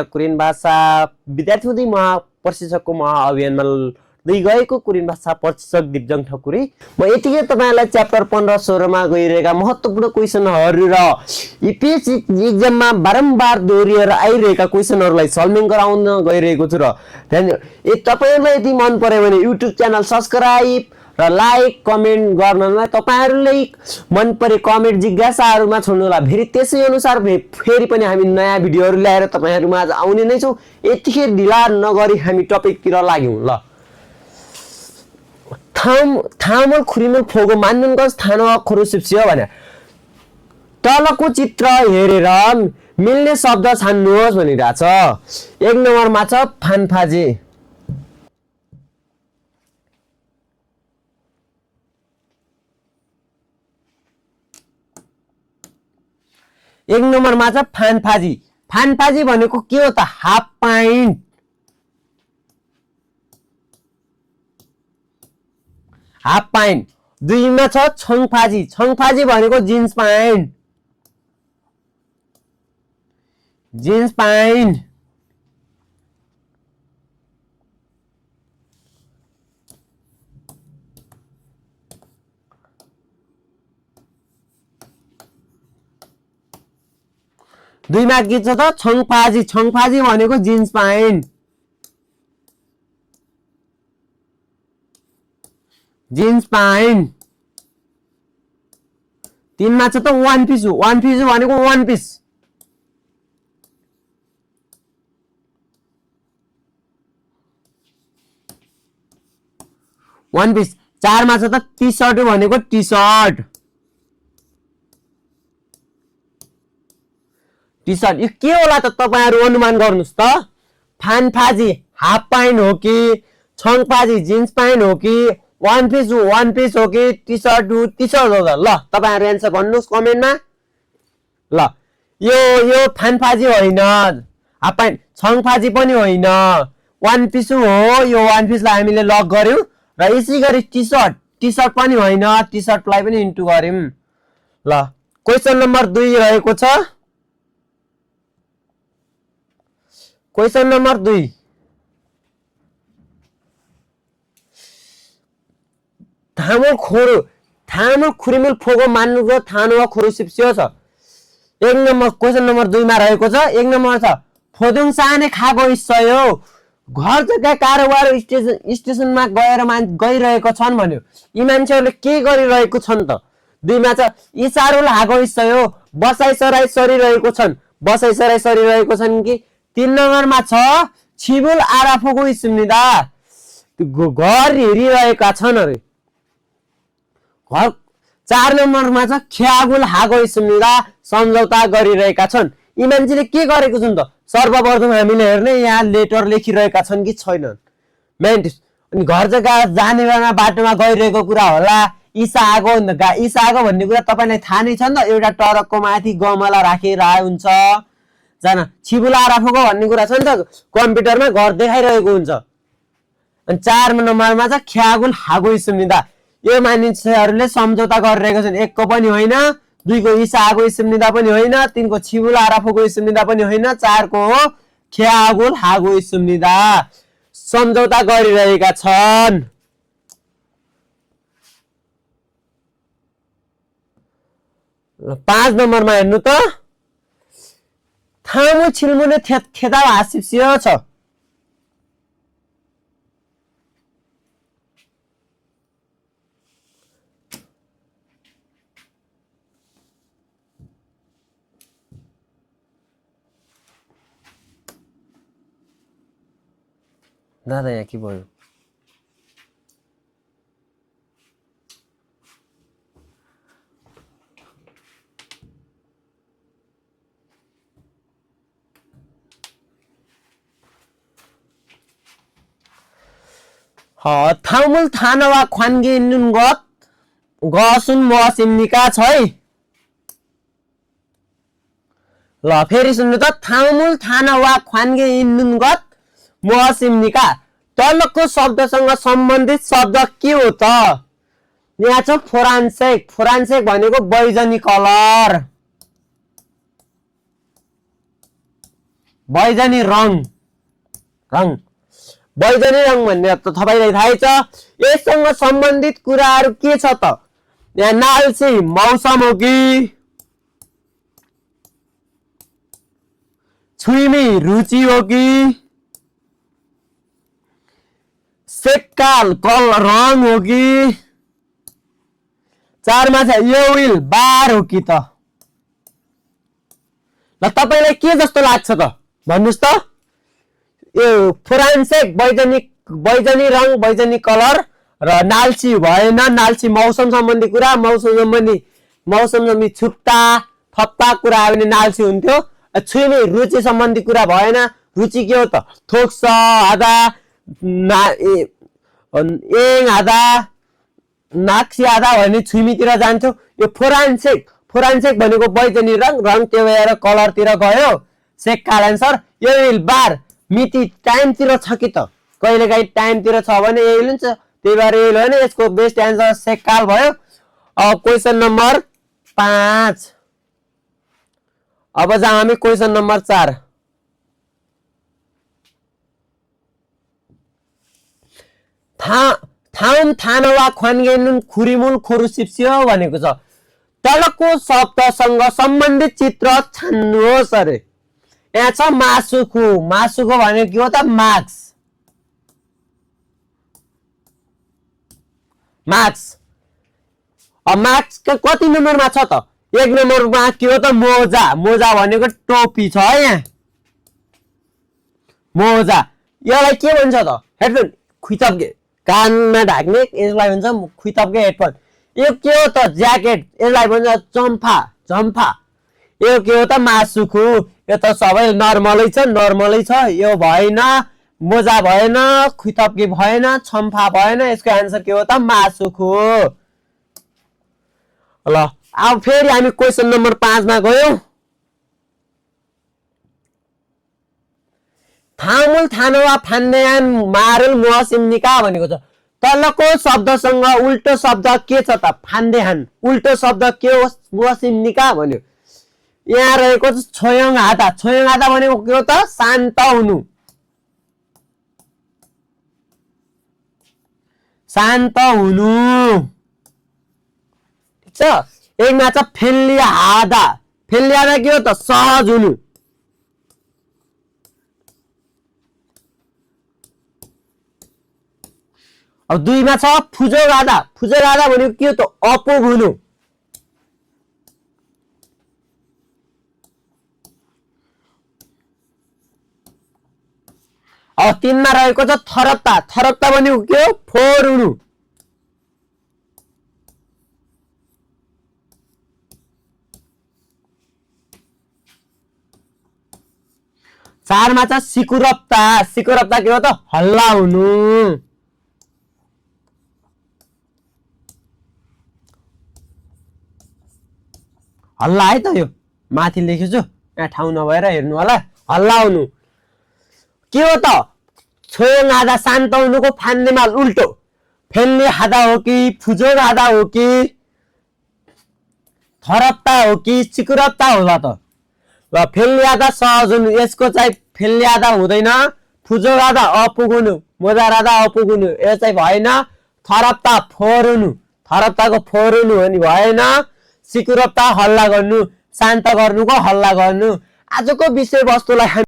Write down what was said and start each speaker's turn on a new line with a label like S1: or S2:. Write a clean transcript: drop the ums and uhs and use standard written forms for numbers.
S1: Korean भाषा विद्यार्थी हुँदै प्रशिक्षकको महाअभियानमा गएको कोरियन भाषा प्रशिक्षक दिपजङ ठकुरी। म यतिकै तपाईहरुलाई च्याप्टर 15-16 मा गइरहेका महत्त्वपूर्ण क्वेशनहरु र ईपीएस एक्जाममा बारम्बार दोहोरिएर आइरहेका क्वेशनहरुलाई सल्भिङ गराउन गइरहेको छु र तपाईहरुलाई यदि मन पर्यो भने युट्युब च्यानल सब्स्क्राइब र लाइक कमेन्ट गर्नमा तपाईहरुले मन परे कमेन्ट जिज्ञासाहरुमा छोड्नु होला। फेरि त्यसै अनुसार फेरि पनि हामी नयाँ भिडियोहरु ल्याएर तपाईहरुमा आज आउने नै छौं। यतिकै ढिला नगरी हामी टपिकतिर लाग्यौं ल। थामल खुरिमल फोगो मान्नुन गस थानो खुरुसिप्सियो भने तलको चित्र हेरेर मिल्ने शब्द छान्नुहोस् भनिराछ। 1 नम्बरमा छ फानफाजी। एक नम्बरमा छ फानफाजी। फानफाजी भनेको के हो त? Half pant. Half pant. 2 मा छ छङफाजी। छङफाजी भनेको जिन्स प्यान्ट। Jeans pant. दुई मा के छ त? छङफाजी। छङफाजी भनेको जिन्स प्यान्ट। Jeans pant. 3 मा छ त वान पिस। वान पिस भनेको वान पिस। One piece. 4 मा छ त टी सर्ट भनेको टी सर्ट। T shirt. यो के होला त? तपाईहरु अनुमान गर्नुस् त। फानफाजी हाफ प्यान्ट हो कि छङफाजी जिन्स प्यान्ट हो कि वान पिस हो कि टी सर्ट हो त? ल तपाईहरु एन्सर भन्नुस् कमेन्टमा। ल यो फानफाजी होइन, हाफ प्यान्ट। छङफाजी पनि होइन, वान पिस हो। यो वान पिसलाई हामीले लक गर्यौं र यसै गरी टी सर्ट पनि होइन, टी सर्टलाई पनि इन्टु गर्यौं। ल क्वेशन नम्बर 2 रहेको छ। क्वेशन नम्बर 2 थामो खुरिमिल फोगो मान्नुको थानो खुरु सिप्सियो छ। 1 नम्बर क्वेशन नम्बर 2 मा रहेको छ। 1 नम्बर छ फोदुङ साने खागो इस्सयो। घर जग्गा कारोबार स्टेशनमा गइरहेको छन् भन्यो। यी मान्छेहरुले के गरिरहेको छन् त? 2 मा छ इसारो लागो इस्सयो। बसाइ सराइ सरिरहेको छन्। बसाइ सराइ सरिरहेको छन् कि? 3 नम्बरमा छ छिबुल आराफोको इस्मिदा। घर हेरिरहेका छन् अरे। 4 नम्बरमा छ ख्यागुल हागो इस्मिदा। सम्झौता गरिरहेका छन्। यी मान्छेले के गरेको छन् त? सर्वप्रथम हामीले हेर्ने यहाँ लेटर लेखिरहेका छन् कि छैनन्। मेन्टिस। अनि घर जग्गा जाने बेलामा बाटोमा गइरहेको कुरा होला। इसागो भन्ने कुरा तपाईलाई थाहा नै छ नि त। एउटा टरकको माथि गमला राखेर हुन्छ जान। छिबुला आराफोको भन्ने कुरा छ नि त, कम्प्युटरमा घर देखाइरहेको हुन्छ। अनि 4 नम्बरमा छ ख्यागुल हागो इस्मिदा। यो मानिसहरुले सम्झौता गरिरहेका छन्। 1 को पनि होइन, 2 को इसागो इस्मिदा पनि होइन, 3 को छिबुला आराफोको इस्मिदा पनि होइन, 4 को हो ख्यागुल हागो इस्मिदा। सम्झौता गरिरहेका छन्। 5 नम्बरमा हेर्नु त थामु छिल्मुले खेदा हासिप्सियो छ। दादा यहाँ के भयो? थामुल थानवा ख्वान्गे नुनगत गसुन मसिमनिका छै। ल फेरि सुन्नु त। थामुल थानवा ख्वान्गे नुनगत मसिमनिका। तलको शब्दसँग सम्बन्धित शब्द के हो त? यहाँ छ फोरान्सेक। फोरान्सेक भनेको बैजनी कलर। बैजनी रङ बैजनी रङ भन्ने त तपाईलाई थाहै छ। यससँग सम्बन्धित कुराहरू के छ त? यहाँ नाल्ची मौसम हो कि, छुइमी रुचि हो कि, सेक्काल कल रङ हो कि, चारमा छ यौल बार हो कि त? ल तपाईलाई के जस्तो लाग्छ त भन्नुस् त? यो फोरेन्सिक बैजनी रङ बैजनी कलर र नाल्ची भएन। नाल्ची मौसम सम्बन्धी कुरा, मौसम सम्बन्धी छुट्टा थप्पा कुरा आयो भने नाल्ची हुन्थ्यो। छुइमी रुचि सम्बन्धी कुरा भएन। रुचि के हो त? थोक्स आधा एङ आधा नाक्सी आधा भने छुइमीतिर जान्थ्यो। यो फोरेन्सिक भनेको बैजनी रङ त्यो भएर कलरतिर गयो। सेक्काल एन्सर। यो बार मिति टाइमतिर छ कि त? कहिलेकाहीँ टाइमतिर छ भने यही हुन्छ, त्यही भएर यही होइन। यसको बेस्ट एन्सर सेक्काल भयो। अब क्वेसन नम्बर 5। अब जाउँ हामी क्वेसन नम्बर 4। थाउम थानवा ख्वान्गेनुन खुरिमुल खुरुसिप्सियो भनेको छ। तलको शब्दसँग सम्बन्धित चित्र छान्नुहोस् अरे। यहाँ छ मासुको। मासुको भनेको के हो त? मार्क्स। अब मार्क्स कति नम्बरमा छ त? 1 नम्बरमा के हो त? मोजा भनेको टोपी छ है यहाँ। मोजा यसलाई के भन्छ त? हेडफोन खुइतप्के कानमा ढाक्ने, यसलाई भन्छ खुइतप्के हेडफोन। यो के हो त? ज्याकेट, यसलाई भन्छ चम्फा। यो के हो त? मासुको। यो त सबै नर्मलै छ। यो भएन, मोजा भएन, खुइतप्के भएन, चम्फा भएन। यसको आन्सर के हो त? मासुको। ल अब फेरि हामी क्वेसन नम्बर 5 मा गयौं। थामुल थानवा फान्देयान मारुल मुहसिमनिका भनेको छ। तलको शब्दसँग उल्टो शब्द के छ त? फान्देहान। उल्टो शब्द के हो? मुहसिमनिका भन्यो। यहाँ रहेको छ छोयङ हादा। छोयङ हादा भनेको के हो त? शान्त हुनु। ठिक छ। एकमा छ फेल्लिया हादा। फेल्लिया हादा के हो त? सहज हुनु। अब 2 मा छ फुजोगादा। फुजोगादा भनेको के हो त? अपुग हुनु। अब 3 मा रहेको छ थरप्ता। थरप्ता भनेको के हो? फोहोर हुनु। चार मा छ सिकुरप्ता। सिकुरप्ता के हो त? हल्ला हुनु। हल्ला है त। यो माथि लेखेछु, यहाँ ठाउँ नभएर हेर्नु होला। हल्ला हुनु के हो त? छोयङ आधा शान्त हुनुको फान्देमा उल्टो। फेल्ली हादा हो कि, फुजोग आधा हो कि, थरप्ता हो कि सिकुरप्ता होला त? ल फेल्ली आधा सहज हुनु। यसको चाहिँ फेल्ली आधा हुँदैन। फुजोग आधा अपुग हुनु, मोजार आधा अपुग हुनु, यो चाहिँ भएन। थरप्ता फोहोर हुनु। थरप्ताको फोहोर हुनु भने भएन। सिकुरप्ता हल्ला गर्नु, शान्त गर्नुको हल्ला गर्नु। आजको विषयवस्तुलाई